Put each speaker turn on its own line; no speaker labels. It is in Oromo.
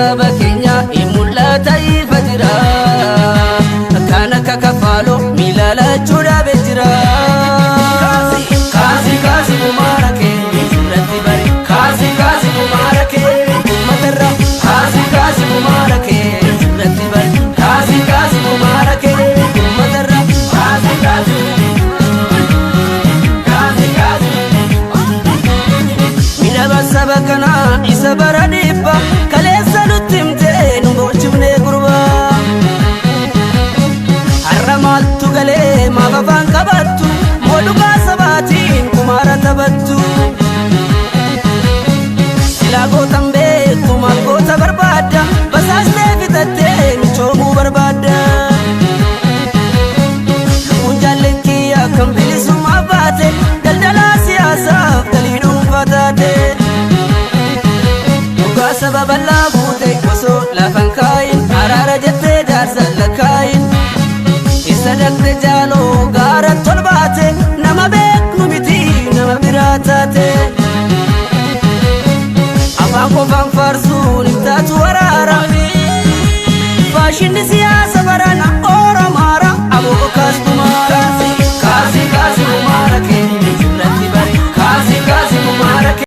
Saba keenya hin mul'ata ifa jira. Kan akka kafaaloo miila lachuu dhaabee jira. Kaasi kaasi kumaara kee irratti bari. Kaasi kaasi kumaara kee uummatarra. Kaasi kaasi kumaara kee irratti bari. Kaasi kaasi kumaara kee uummatarra. Kaasi kaasi. Kaasi kaasi. Miidhama saba kanaa isa bara dhibba kaleessa nutti himtee nu bochifnee gurbaa. Har'a maaltu galee maaf afaan qabattu moo dhugaa sabaatiin kumaara taphattu. Silaa gootan beektu maal goota barbaadda basaastee fitattee michoomuu barbaadda. Lubbuun jaalleen kiyya kan bilisummaa baate daldalaa siyaasaaf galii dhuunfaa taate. Dhugaa saba bal'aa buute osoo lafan kaayin araara jettee jaarsa lakkaayin. Isa dhaqxe jaaloo gaara tolbaate nama beeknu miti nama biraa taate. Afaan qofaan faarsuu